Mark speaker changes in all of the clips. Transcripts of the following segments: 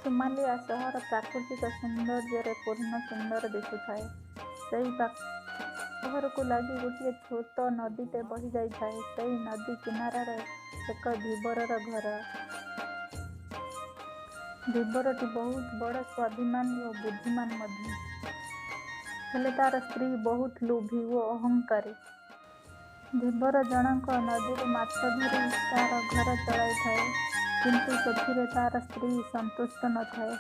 Speaker 1: ସୁମାଲିଆ ସହର ପ୍ରାକୃତିକ ସୌନ୍ଦର୍ଯ୍ୟରେ ପୂର୍ଣ୍ଣ ସୁନ୍ଦର ଦିଶୁଥାଏ। ସେଇ ସହରକୁ ଲାଗି ଗୋଟିଏ ଛୋଟ ନଦୀଟେ ବହିଯାଇଥାଏ। ସେଇ ନଦୀ କିନାରାରେ ଏକ ଧୀବରର ଘର। ଧୀବରଟି ବହୁତ ବଡ଼ ସ୍ୱାଭିମାନୀ ଓ ବୁଦ୍ଧିମାନ ମଧ୍ୟ। ହେଲେ ତା'ର ସ୍ତ୍ରୀ ବହୁତ ଲୋଭୀ ଓ ଅହଙ୍କାରୀ। ଧୀବର ଜଣକ ନଦୀରୁ ମାଛ ଧରି ତା'ର ଘର ଚଳାଇଥାଏ। କିନ୍ତୁ ସେଥିରେ ତା'ର ସ୍ତ୍ରୀ ସନ୍ତୁଷ୍ଟ ନଥାଏ।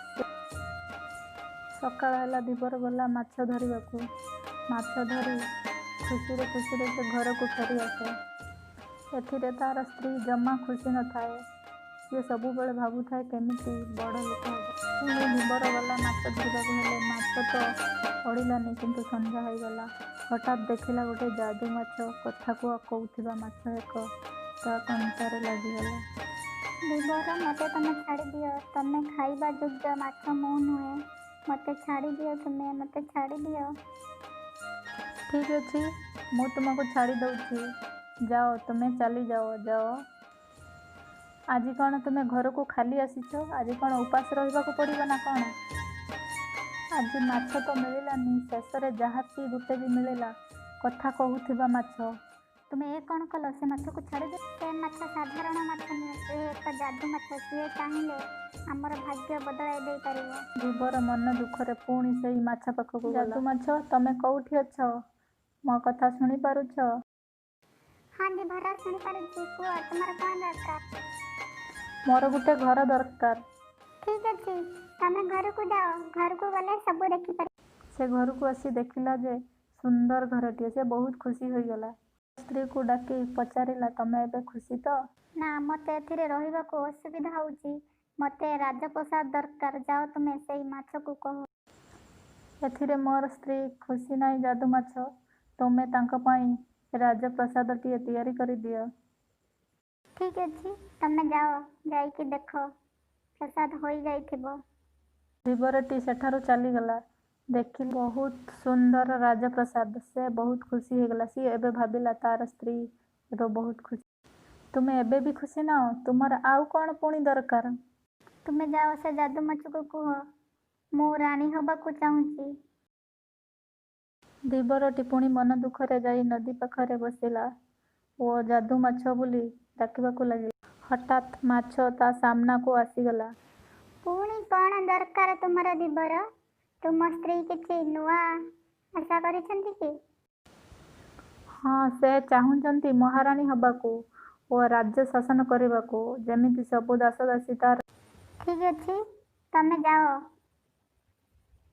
Speaker 1: ସକାଳ ହେଲା, ଧୀବର ଗଲା ମାଛ ଧରିବାକୁ। ମାଛ ଧରି ଖୁସିରେ ଖୁସିରେ ସେ ଘରକୁ ଫେରିଆସେ। ଏଥିରେ ତା'ର ସ୍ତ୍ରୀ ଜମା ଖୁସି ନଥାଏ। ସିଏ ସବୁବେଳେ ଭାବୁଥାଏ କେମିତି ବଡ଼ ଲୋକ ହେବ। ପୁଣି ଧୀବର ଗଲା ମାଛ ଧରିବାକୁ, ହେଲେ ମାଛ ତ ଅଡ଼ିଲାନି, କିନ୍ତୁ ସନ୍ଧ୍ୟା ହୋଇଗଲା। ହଠାତ୍ ଦେଖିଲା ଗୋଟେ ଯାଦୁ ମାଛ, କଥା କହୁଥିବା ମାଛ ଏକ ତା' କଣ୍ଟାରେ ଲାଗିଗଲା।
Speaker 2: ଧୀବର, ମୋତେ ତମେ ଛାଡ଼ିଦିଅ। ତମେ ଖାଇବା ଯୋଗ୍ୟ ମାଛ ମୁଁ ନୁହେଁ। ମୋତେ ଛାଡ଼ିଦିଅ ତୁମେ, ମୋତେ ଛାଡ଼ିଦିଅ।
Speaker 1: ଠିକ୍ ଅଛି, ମୁଁ ତୁମକୁ ଛାଡ଼ି ଦେଉଛି। ଯାଅ, ତୁମେ ଚାଲିଯାଅ, ଯାଅ। ଆଜି କ'ଣ ତୁମେ ଘରକୁ ଖାଲି ଆସିଛ? ଆଜି କ'ଣ ଉପାସ ରହିବାକୁ ପଡ଼ିବ ନା କ'ଣ? ଆଜି ମାଛ ତ ମିଳିଲାନି, ଶେଷରେ ଯାହା ବି ଗୋଟେ ବି ମିଳିଲା, କଥା କହୁଥିବା ମାଛ।
Speaker 2: ତୁମେ ଏ କ'ଣ କଲ? ସେ ମାଛକୁ ଛାଡ଼ିଦିଅ। ସେ ମାଛ ସାଧାରଣ ମାଛ ନୁହେଁ। ସେ ଏକ ଯାଦୁ ମାଛ। ସିଏ ଚାହିଁଲେ ଆମର ଭାଗ୍ୟ ବଦଳାଇ ଦେଇପାରିବ।
Speaker 1: ଧୀବର ମନ ଦୁଃଖରେ ପୁଣି ସେଇ ମାଛ ପାଖକୁ ଗଲା। ଯାଦୁ ମାଛ, ତମେ କୋଉଠି ଅଛ? ମୋ କଥା ଶୁଣିପାରୁଛ?
Speaker 2: ହଁ ଧୀବର, ଶୁଣିପାରୁଛି। କୁହ, ତୁମର କ'ଣ ଦରକାର?
Speaker 1: ମୋର ଗୋଟେ ଘର ଦରକାର।
Speaker 2: ଠିକ୍ ଅଛି, ତମେ ଘରକୁ ଯାଅ। ଘରକୁ ଗଲେ ସବୁ ଦେଖିପାରିବ।
Speaker 1: ସେ ଘରକୁ ଆସି ଦେଖିଲା ଯେ ସୁନ୍ଦର ଘରଟିଏ। ସେ ବହୁତ ଖୁସି ହୋଇଗଲା। ସ୍ତ୍ରୀକୁ ଡାକି ପଚାରିଲା, ତମେ ଏବେ ଖୁସି ତ?
Speaker 2: ନା, ମୋତେ ଏଥିରେ ରହିବାକୁ ଅସୁବିଧା ହେଉଛି। ମୋତେ ରାଜପ୍ରାସାଦ ଦରକାର। ଯାଅ, ତୁମେ ସେଇ ମାଛକୁ କହ।
Speaker 1: ଏଥିରେ ମୋର ସ୍ତ୍ରୀ ଖୁସି ନାହିଁ ଯାଦୁ ମାଛ। ତୁମେ ତାଙ୍କ ପାଇଁ ରାଜପ୍ରାସାଦଟିଏ ତିଆରି କରିଦିଅ।
Speaker 2: ଠିକ୍ ଅଛି, ତମେ ଯାଅ, ଯାଇକି ଦେଖ ପ୍ରାସାଦ ହୋଇଯାଇଥିବ।
Speaker 1: ଧୀବରଟି ସେଠାରୁ ଚାଲିଗଲା। ଦେଖିଲା ବହୁତ ସୁନ୍ଦର ରାଜପ୍ରାସାଦ। ସେ ବହୁତ ଖୁସି ହୋଇଗଲା। ସିଏ ଏବେ ଭାବିଲା ତା'ର ସ୍ତ୍ରୀ ଏବେ ବହୁତ ଖୁସି। ତୁମେ ଏବେ ବି ଖୁସି ନାହଁ? ତୁମର ଆଉ କ'ଣ ପୁଣି ଦରକାର?
Speaker 2: ତୁମେ ଯାଅ, ସେ ଯାଦୁ ମାଛକୁ କୁହ ମୁଁ ରାଣୀ ହେବାକୁ ଚାହୁଁଛି।
Speaker 1: ଧୀବରଟି ପୁଣି ମନ ଦୁଃଖରେ ଯାଇ ନଦୀ ପାଖରେ ବସିଲା ଓ ଯାଦୁ ମାଛ ବୋଲି ଡାକିବାକୁ ଲାଗିଲା। ହଠାତ୍ ମାଛ ତା' ସାମ୍ନାକୁ ଆସିଗଲା।
Speaker 2: ପୁଣି କ'ଣ ଦରକାର ତୁମର ଧୀବର? ତୁମ ସ୍ତ୍ରୀ କିଛି ନୂଆ ଆଶା କରିଛନ୍ତି କି?
Speaker 1: ହଁ, ସେ ଚାହୁଁଛନ୍ତି ମହାରାଣୀ ହେବାକୁ ଓ ରାଜ୍ୟ ଶାସନ କରିବାକୁ, ଯେମିତି ସବୁ ଦାସଦାସୀ ତା'ର।
Speaker 2: ଠିକ୍ ଅଛି, ତମେ ଯାଅ।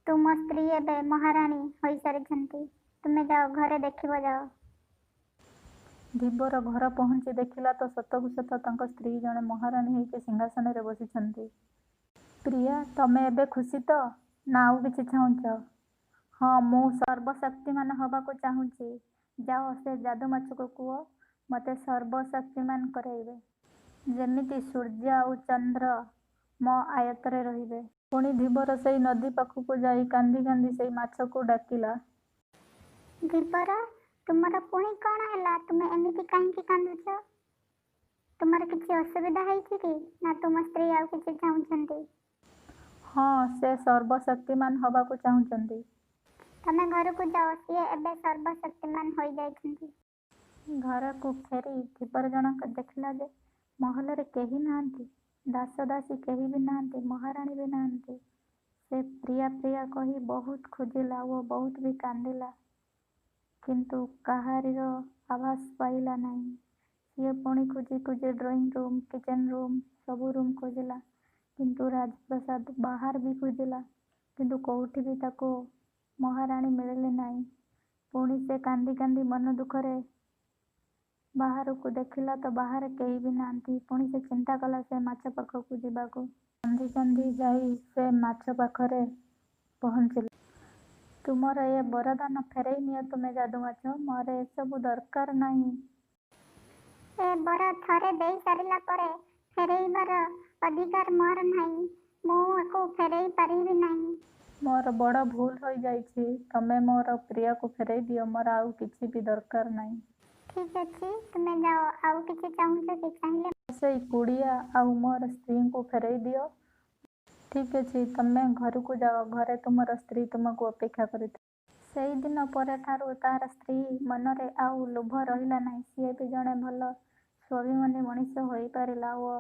Speaker 2: ତୁମ ସ୍ତ୍ରୀ ଏବେ ମହାରାଣୀ ହୋଇସାରିଛନ୍ତି। ତୁମେ ଯାଅ, ଘରେ ଦେଖିବ, ଯାଅ।
Speaker 1: ଧୀବର ଘର ପହଞ୍ଚି ଦେଖିଲା ତ ସତକୁ ସତ ତାଙ୍କ ସ୍ତ୍ରୀ ଜଣେ ମହାରାଣୀ ହେଇକି ସିଂହାସନରେ ବସିଛନ୍ତି। ପ୍ରିୟା, ତମେ ଏବେ ଖୁସି ତ? ନା ଆଉ କିଛି ଚାହୁଁଛ? ହଁ, ମୁଁ ସର୍ବଶକ୍ତିମାନ ହେବାକୁ ଚାହୁଁଛି। ଯାଅ, ସେ ଯାଦୁ ମାଛକୁ କୁହ ମୋତେ ସର୍ବଶକ୍ତିମାନ କରାଇବେ। ଯେମିତି ସୂର୍ଯ୍ୟ ଆଉ ଚନ୍ଦ୍ର ମୋ ଆୟତ୍ତରେ ରହିବେ। ପୁଣି ଧୀବର ସେଇ ନଦୀ ପାଖକୁ ଯାଇ କାନ୍ଦି କାନ୍ଦି ସେଇ ମାଛକୁ ଡାକିଲା।
Speaker 2: ଧୀବର, ତୁମର ପୁଣି କ'ଣ ହେଲା? ତୁମେ ଏମିତି କାହିଁକି କାନ୍ଦୁଛ? ତୁମର କିଛି ଅସୁବିଧା ହେଇଛି କି? ନା ତୁମ ସ୍ତ୍ରୀ ଆଉ କିଛି ଚାହୁଁଛନ୍ତି?
Speaker 1: ହଁ, ସେ ସର୍ବଶକ୍ତିମାନ ହେବାକୁ ଚାହୁଁଛନ୍ତି।
Speaker 2: ତମେ ଘରକୁ ଯାଅ, ସିଏ ଏବେ ସର୍ବଶକ୍ତିମାନ ହୋଇଯାଇଛନ୍ତି।
Speaker 1: ଘରକୁ ଫେରି ଧୀବର ଜଣକ ଦେଖିଲା ଯେ ମହଲରେ କେହି ନାହାନ୍ତି। ଦାସଦାସୀ କେହି ବି ନାହାନ୍ତି, ମହାରାଣୀ ବି ନାହାନ୍ତି। ସେ ପ୍ରିୟା ପ୍ରିୟା କହି ବହୁତ ଖୋଜିଲା ଓ ବହୁତ ବି କାନ୍ଦିଲା, କିନ୍ତୁ କାହାରିର ଆଭାସ ପାଇଲା ନାହିଁ। ସିଏ ପୁଣି ଖୋଜି ଖୋଜି ଡ୍ରଇଂ ରୁମ୍, କିଚେନ୍ ରୁମ୍, ସବୁ ରୁମ୍ ଖୋଜିଲା, କିନ୍ତୁ ରାଜପ୍ରାସାଦ ବାହାର ବି ଖୋଜିଲା, କିନ୍ତୁ କୋଉଠି ବି ତାକୁ ମହାରାଣୀ ମିଳିଲେ ନାହିଁ। ପୁଣି ସେ କାନ୍ଦି କାନ୍ଦି ମନ ଦୁଃଖରେ ବାହାରକୁ ଦେଖିଲା ତ ବାହାରେ କେହି ବି ନାହାନ୍ତି। ପୁଣି ସେ ଚିନ୍ତା କଲା ସେ ମାଛ ପାଖକୁ ଯିବାକୁ। କାନ୍ଦି କାନ୍ଦି ଯାଇ ସେ ମାଛ ପାଖରେ ପହଞ୍ଚିଲା। ତୁମର ଏ ବରଦାନ ଫେରାଇ ନିଅ ତୁମେ ଯାଦୁ ମାଛ। ମୋର ଏସବୁ ଦରକାର ନାହିଁ।
Speaker 2: ଏ ବର ଥରେ ଦେଇ ସାରିଲା ପରେ ଫେରେଇବାର ଅଧିକାର ମୋର ନାହିଁ। ମୁଁ ୟାକୁ ଫେରେଇ ପାରିବି ନାହିଁ।
Speaker 1: ମୋର ବଡ଼ ଭୁଲ ହୋଇଯାଇଛି। ତମେ ମୋର ପ୍ରିୟାକୁ ଫେରାଇ ଦିଅ। ମୋର ଆଉ କିଛି ବି ଦରକାର ନାହିଁ।
Speaker 2: ଠିକ୍ ଅଛି, ତୁମେ ଯାଅ। ଆଉ କିଛି ଚାହୁଁଛ କି? ଚାହିଁଲେ
Speaker 1: ସେଇ କୁଡ଼ିଆ ଆଉ ମୋର ସ୍ତ୍ରୀଙ୍କୁ ଫେରାଇ ଦିଅ। ଠିକ୍ ଅଛି, ତମେ ଘରକୁ ଯାଅ। ଘରେ ତୁମର ସ୍ତ୍ରୀ ତୁମକୁ ଅପେକ୍ଷା କରିଥିବେ। ସେଇଦିନ ପରଠାରୁ ତା'ର ସ୍ତ୍ରୀ ମନରେ ଆଉ ଲୋଭ ରହିଲା ନାହିଁ। ସିଏ ବି ଜଣେ ଭଲ ସ୍ୱାଭିମାନୀ ମଣିଷ ହୋଇପାରିଲା ଓ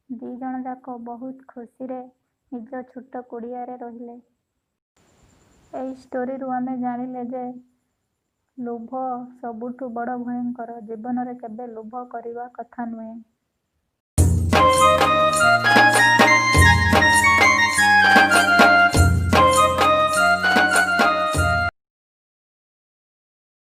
Speaker 1: ଦି'ଜଣଯାକ ବହୁତ ଖୁସିରେ ନିଜ ଛୋଟ କୁଡ଼ିଆରେ ରହିଲେ। ଏଇ ଷ୍ଟୋରୀରୁ ଆମେ ଜାଣିଲେ ଯେ ଲୋଭ ସବୁଠୁ ବଡ଼ ଭୟଙ୍କର। ଜୀବନରେ କେବେ ଲୋଭ କରିବା କଥା ନୁହେଁ।